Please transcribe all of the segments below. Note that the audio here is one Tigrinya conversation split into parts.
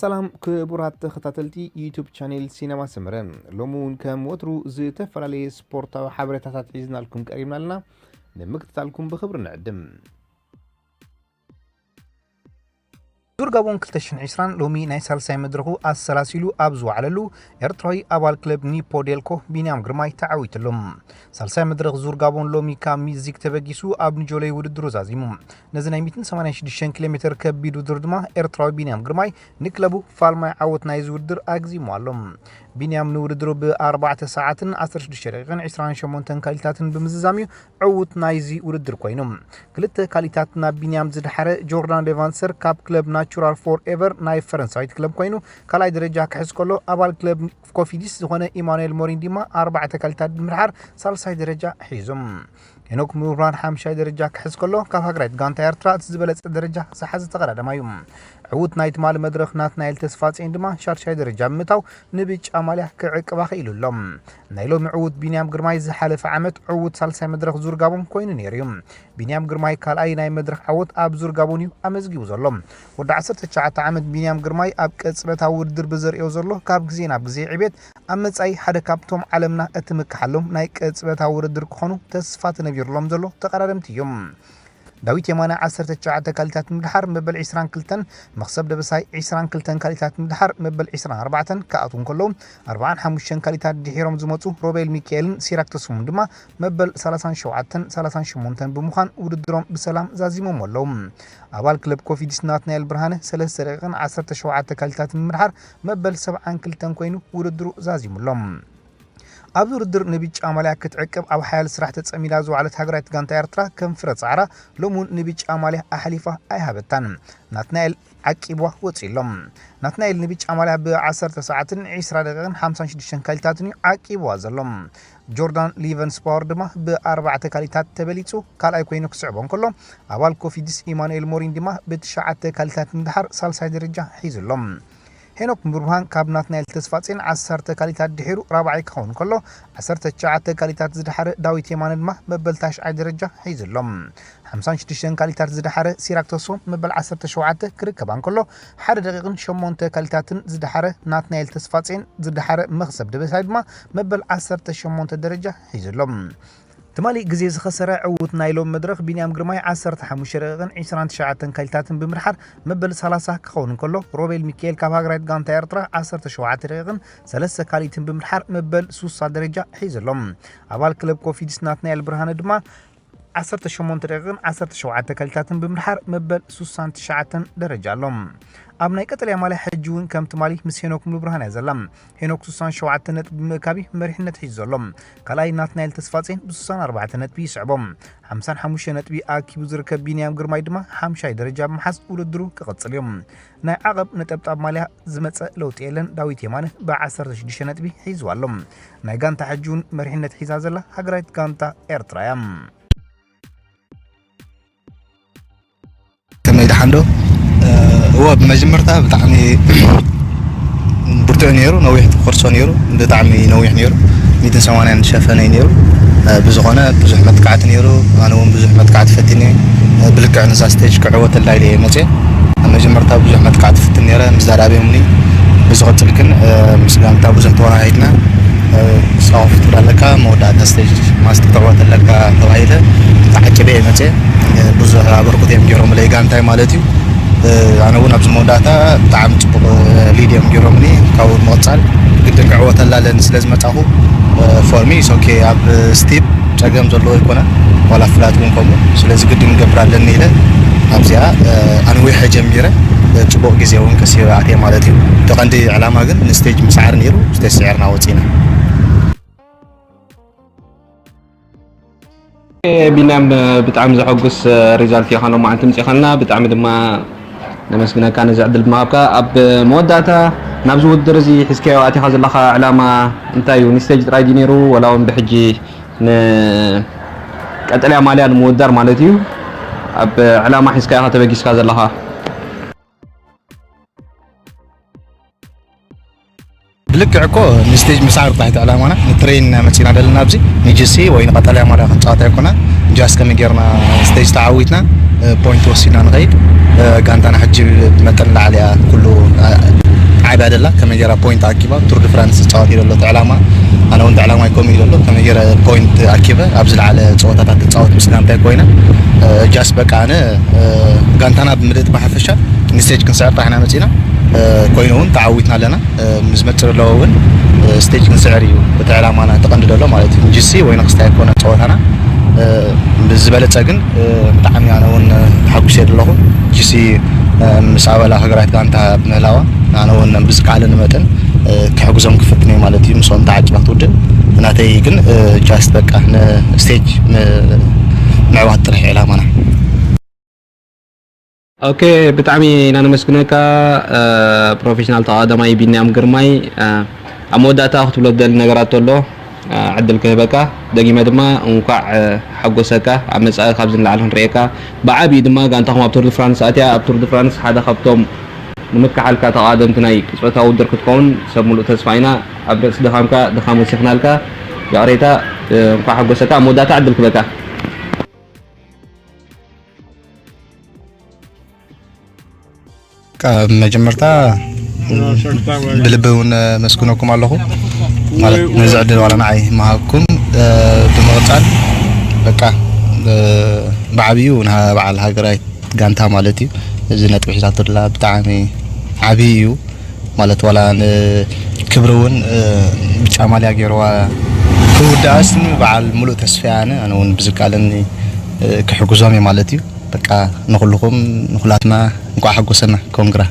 ሰላም ክቡራት ተኸታተልቲ ዩቱብ ቻኔል ሲነማ ሰመረ፣ ሎሚ እውን ከም ወትሩ ዝተፈላለየ ስፖርታዊ ሓበሬታታት ሒዝናልኩም ቀሪብና ኣለና። ንምክትታልኩም ብኽብሪ ንዕድም። ዙር ጋቦን ክልተ ሽሕን ዕስራን ሎሚ ናይ ሳልሳይ መድረኹ ኣሰላሲሉ ኣብ ዝወዓለሉ፣ ኤርትራዊ ኣባል ክለብ ኒፖ ዴልኮ ቢንያም ግርማይ ተዓዊትሉ። ሳልሳይ መድረኽ ዙር ጋቦን ሎሚ ካብ ሚዚክ ተበጊሱ ኣብ ንጆሎይ ውድድሩ ዛዚሙ። ነዚ ናይ ሚእትን ሰማንያን ሽዱሽተን ኪሎ ሜትር ከቢድ ውድድር ድማ ኤርትራዊ ቢንያም ግርማይ ንክለቡ ፋልማይ ዓወት ናይዚ ውድድር ኣግዚሙ ኣሎ። ቢንያም ንውድድሩ ብኣርባዕተ ሰዓትን ዓሰርተ ሽዱሽተ ደቂቕን ዕስራን ሸሞንተን ካሊታትን ብምዝዛም እዩ ዕዉት ናይዚ ውድድር ኮይኑ። ክልተ ካሊታት ናብ ቢንያም ዝደሓረ ጆርዳን ሌቫንሰር ካብ ክለብ ናቹራል ፎር ኤቨር ናይ ፈረንሳዊት ክለብ ኮይኑ ካልኣይ ደረጃ ክሕዝ ከሎ፣ ኣባል ክለብ ኮፊዲስ ዝኾነ ኢማኑኤል ሞሪን ድማ ኣርባዕተ ካሊታት ብምድሓር ሳልሳይ ደረጃ ሒዙ። ሄኖክ ምብርሃን ሓምሻይ ደረጃ ክሕዝ ከሎ፣ ካብ ሃገራዊት ጋንታ ኤርትራ እቲ ዝበለጸ ደረጃ ዝሓዘ ተቐዳዳማይ እዩ። ዕዉት ናይ ትማሊ መድረኽ ናትናኤል ተስፋጽዮን ድማ ሻድሻይ ደረጃ ብምእታው ንብጫ ማልያ ክዕቅባ ክኢሉ ኣሎ። ናይ ሎሚ ዕዉት ቢንያም ግርማይ ዝሓለፈ ዓመት ዕዉት ሳልሳይ መድረኽ ዙር ጋቦን ኮይኑ ነይሩ እዩ። ቢንያም ግርማይ ካልኣይ ናይ መድረኽ ዓወት ኣብ ዙር ጋቦን እዩ ኣመዝጊቡ ዘሎ። ወዲ ዓሰርተ ትሽዓተ ዓመት ቢንያም ግርማይ ኣብ ቅጽበታዊ ውድድር ብዘርእዮ ዘሎ ካብ ግዜ ናብ ግዜ ዕቤት ኣብ መጻኢ ሓደ ካብቶም ዓለምና እትምክሓሎም ናይ ቅጽበታዊ ውድድር ክኾኑ ተስፋ ተነቢሩሎም ዘሎ ተቐዳደምቲ እዮም። ዳዊት የማነ ዓሰርተ ትሽዓተ ካሊታት ምድሓር መበል ዕስራን ክልተን፣ መኽሰብ ደበሳይ ዕስራን ክልተን ካሊታት ምድሓር መበል ዕስራን ኣርባዕተን ክኣትዉ እንከለዉ፣ ኣርባዓን ሓሙሽተን ካሊታት ድሒሮም ዝመጹ ሮቤል ሚካኤልን ሲራክ ተስፉን ድማ መበል ሰላሳን ሸውዓተን ሰላሳን ሸሞንተን ብምዃን ውድድሮም ብሰላም ዛዚሞም ኣለዉ። ኣባል ክለብ ኮፊዲስ ናትናኤል ብርሃነ ሰለስተ ደቂቕን ዓሰርተ ሸውዓተ ካሊታት ብምድሓር መበል ሰብዓን ክልተን ኮይኑ ውድድሩ ዛዚሙ ኣሎ። ኣብዚ ውድድር ንብጫ ማልያ ክትዕቅብ ኣብ ሓያል ስራሕ ተጸሚዳ ዝወዓለት ሃገራዊት ጋንታ ኤርትራ ከም ፍረ ጻዕራ ሎሚ እውን ንብጫ ማልያ ኣሕሊፋ ኣይሃበታን። ናትናኤል ዓቂብዋ ወጺኡ ኣሎ። ናትናኤል ንብጫ ማልያ ብዓሰርተ ሰዓትን ዕስራ ደቂቕን ሓምሳን ሽዱሽተን ካሊታትን እዩ ዓቂብዋ ዘሎ። ጆርዳን ሊቨንስፓወር ድማ ብኣርባዕተ ካሊታት ተበሊጹ ካልኣይ ኮይኑ ክስዕቦ እንከሎ፣ ኣባል ኮፊዲስ ኢማኑኤል ሞሪን ድማ ብትሽዓተ ካሊታት ምድሓር ሳልሳይ ደረጃ ሒዙ ኣሎ። ሄኖክ ምብርሃን ካብ ናትናኤል ተስፋጽዮን ዓሰርተ ካሊታት ድሒሩ ራብዓይ ክኸውን ከሎ፣ ዓሰርተ ትሽዓተ ካሊታት ዝደሓረ ዳዊት የማነ ድማ መበል ታሽዓይ ደረጃ ሒዙ ኣሎ። ሓምሳን ሽዱሽተን ካሊታት ዝደሓረ ሲራክ ተስፎም መበል ዓሰርተ ሸውዓተ ክርከባ እንከሎ፣ ሓደ ደቂቕን ሸሞንተ ካሊታትን ዝደሓረ ናትናኤል ተስፋጽዮን ዝደሓረ መኽሰብ ደበሳይ ድማ መበል ዓሰርተ ሸሞንተ ደረጃ ሒዙ ኣሎ። ትማሊ ግዜ ዝኸሰረ ዕዉት ናይ ሎም መድረኽ ቢንያም ግርማይ ዓሰርተ ሓሙሽተ ደቂቕን ዕስራን ትሽዓተን ካሊታትን ብምድሓር መበል ሰላሳ ክኸውን እንከሎ፣ ሮቤል ሚካኤል ካብ ሃገራዊት ጋንታ ኤርትራ ዓሰርተ ሸውዓተ ደቂቕን ሰለስተ ካሊትን ብምድሓር መበል ሱሳ ደረጃ ሒዙ ኣሎ። ኣባል ክለብ ኮፊዲስ ናትናኤል ብርሃነ ድማ ዓሰርተ ሸሞንተ ደቂቕን ዓሰርተ ሸውዓተ ካሊታትን ብምድሓር መበል ሱሳን ትሽዓተን ደረጃ ኣሎ። ኣብ ናይ ቀጠልያ ማልያ ሕጂ እውን ከም ትማሊ ምስ ሄኖክ ሙሉብርሃን እያ ዘላ። ሄኖክ ሱሳን ሸውዓተ ነጥቢ ብምእካብ እዩ መሪሕነት ሒዙ ዘሎ። ካልኣይ ናትናኤል ተስፋጽዮን ብሱሳን ኣርባዕተ ነጥቢ ይስዕቦ። ሓምሳን ሓሙሽተ ነጥቢ ኣኪቡ ዝርከብ ቢንያም ግርማይ ድማ ሓምሻይ ደረጃ ብምሓዝ ውድድሩ ክቕጽል እዩ። ናይ ዓቐብ ነጠብጣብ ማልያ ዝመጸ ለውጢ የለን። ዳዊት የማነ ብዓሰርተ ሽዱሽተ ነጥቢ ሒዝዋ ኣሎ። ናይ ጋንታ ሕጂ እውን መሪሕነት ሒዛ ዘላ ሃገራዊት ጋንታ ኤርትራ እያ። ከመይ ደሓን ዶ? እወ፣ ብመጀመርታ ብጣዕሚ ብርቱዕ ነይሩ፣ ነዊሕ ኮርሶ ነይሩ፣ ብጣዕሚ ነዊሕ ነይሩ፣ ሚእትን ሰማንያን ዝሸፈነ እዩ ነይሩ። ብዝኾነ ብዙሕ መጥቃዕቲ ነይሩ፣ ኣነ እውን ብዙሕ መጥቃዕቲ ፈቲነ። ብልክዕ ነዛ ስቴጅ ክዕወተላ ኢለ እየ መፅየ። ኣብ መጀመርታ ብዙሕ መጥቃዕቲ ፍትን ነይረ፣ ምስ ዛዳቤምኒ ብዝቕፅል ግን ምስ ጋንታ ብዙሕ ተወሃሂድና። ሳውፍት ኣለካ፣ መወዳእታ ስቴጅ ማስት ክዕወት ኣለካ ተባሂለ ተዓቂበ እየ መፅየ። ብዙሕ ኣበርክቶ እዮም ገይሮምለይ ጋንታይ ማለት እዩ። ኣነ እውን ኣብዚ መወዳእታ ብጣዕሚ ፅቡቕ ሊድ እዮም ገይሮምኒ። ካብኡ ብምቕፃል ግድን ክዕወተላ ኣለኒ ስለ ዝመፃኹ፣ ፎር ሚ ኦኬ። ኣብ ስቲፕ ፀገም ዘለዎ ኣይኮነን፣ ዋላ ፍላት እውን ከምኡ። ስለዚ ግድን ክገብር ኣለኒ ኢለ ኣብዚኣ ኣንዊሐ ጀሚረ። ፅቡቕ ግዜ እውን ከሲበ ኣትየ ማለት እዩ። እቲ ቀንዲ ዕላማ ግን ንስቴጅ ምስዓር ነይሩ፣ ስቴጅ ስዒርና ወፂና። ቢንያም፣ ብጣዕሚ ዘሐጉስ ሪዛልት ኢኻ ሎማዓንቲ ምፂእኻልና፣ ብጣዕሚ ድማ ነመስግነካ ነዚ ዕድል ብምሃብካ። ኣብ መወዳእታ ናብዚ ውድድር እዚ ሒዝካዮ ኣቲኻ ዘለኻ ዕላማ እንታይ እዩ? ንስቴጅ ጥራይ ድዩ ነይሩ ወላ እውን ብሕጂ ንቀጠልያ ማልያ ንምውዳር ማለት እዩ? ኣብ ዕላማ ሒዝካ ኢኻ ተበጊስካ ዘለኻ? ብልክዕ እኮ ንስቴጅ ምስዓር ጥራሕ እቲ ዕላማና። ንትሬን ኢና መፂና ዘለና ኣብዚ። ንጅሲ ወይ ንቀጠልያ ማልያ ክንፃወት ኣይኮና። ጃስ ከመይ ጌርና ስቴጅ ተዓዊትና ፖይንት ወሲድና ንኸይድ። ጋንታና ሕጂ መጠን ላዕሊ እያ። ኩሉ ዓብያ ደላ ከመይ ገይራ ፖይንት ኣኪባ ቱር ድ ፍራንስ ዝፃወት እዩ ዘሎ እቲ ዕላማ። ኣነ እውን እቲ ዕላማ ይኮም እዩ ዘሎ ከመይ ገይረ ፖይንት ኣኪበ ኣብ ዝለዓለ ፀወታታት ትፃወት ምስ ጋንታይ ኮይነ ጃስ በቃ ኣነ ጋንታና ብምልእቲ ብሓፈሻ ንስቴጅ ክንስዕር ጥራሕ ኢና መፂና። ኮይኑ እውን ተዓዊትና ኣለና። ምስ መፅእ ዘለዎ እውን ስቴጅ ክንስዕር እዩ እቲ ዕላማና ተቐንዲ ዘሎ ማለት እዩ። ጂሲ ወይ ነክስታይ ኣይኮነ ፀወታና። ብዝበለፀ ግን ብጣዕሚ ኣነ እውን ተሓጉሰ ኣለኹ። ጂሲ ምስ ኣባላ ሃገራት ጋንታ ብምህላዋ ኣነ እውን ብዝከኣለኒ መጠን ክሕግዞም ክፍትን እየ ማለት እዩ። ምስኦም ተዓቂባ ክትውድእ ናተይ ግን ጃስት በቃ ንስቴጅ ምዕዋት ጥራሕ ዕላማና። ኦኬ፣ ብጣዕሚ ኢና ነመስግነካ ፕሮፌሽናል ተቐዳማይ ቢንያም ግርማይ። ኣብ መወዳእታ ክትብሎ ትደሊ ነገራት ተሎ ዕድል ክህበካ። ደጊመ ድማ እንኳዕ ሓጎሰካ። ኣብ መጻኢ ካብዚ ንላዕሊ ክንርእየካ፣ ብዓቢኡ ድማ ጋንታኹም ኣብ ቱር ድ ፍራንስ ኣትያ። ኣብ ቱር ድ ፍራንስ ሓደ ካብቶም ንምክሓልካ ተቐዳደምቲ ናይ ቅጽበታዊ ውድድር ክትከውን ሰብ ሙሉእ ተስፋ ኢና። ኣብ ርእሲ ድኻምካ ድኻም ወሲኽናልካ። ይቕሬታ። እንኳዕ ሓጎሰካ። ኣብ መወዳእታ ዕድል ክህበካ። ካብ መጀመርታ ብልቢ እውን መስግነኩም ኣለኹ። ማለት ነዚ ዕድል ዋላ ንዓይ ምሃብኩም ብምቕፃል በቃ ብዓብዩ ንበዓል ሃገራዊት ጋንታ ማለት እዩ። እዚ ነጥቢ ሒዛቶ ደላ ብጣዕሚ ዓብዪ እዩ። ማለት ዋላ ንክብሪ እውን ብጫ ማልያ ገይርዋ ክውዳእስ በዓል ሙሉእ ተስፋ ኣነ ኣነ እውን ብዝከኣለኒ ክሕግዞም እየ ማለት እዩ። በቃ ንኹልኹም ንኹላትና እንኳዕ ሓጎሰና። ኮንግራ።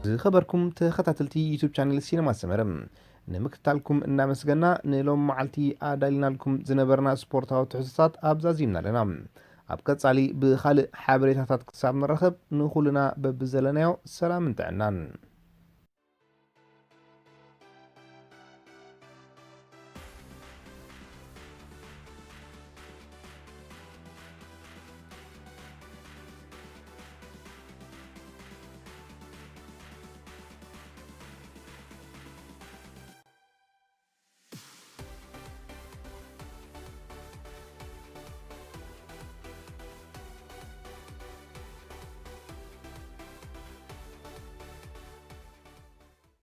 ዝኸበርኩም ተኸታተልቲ ዩቱብ ቻነል ሲነማ ሰመረ፣ ንምክትታልኩም እናመስገና፣ ንሎም መዓልቲ ኣዳሊናልኩም ዝነበርና ስፖርታዊ ትሕዝቶታት ኣብዛዚምና ኣለና። ኣብ ቀጻሊ ብኻልእ ሓበሬታታት ክሳብ ንራኸብ፣ ንኹልና በብዘለናዮ ሰላምን ጥዕናን።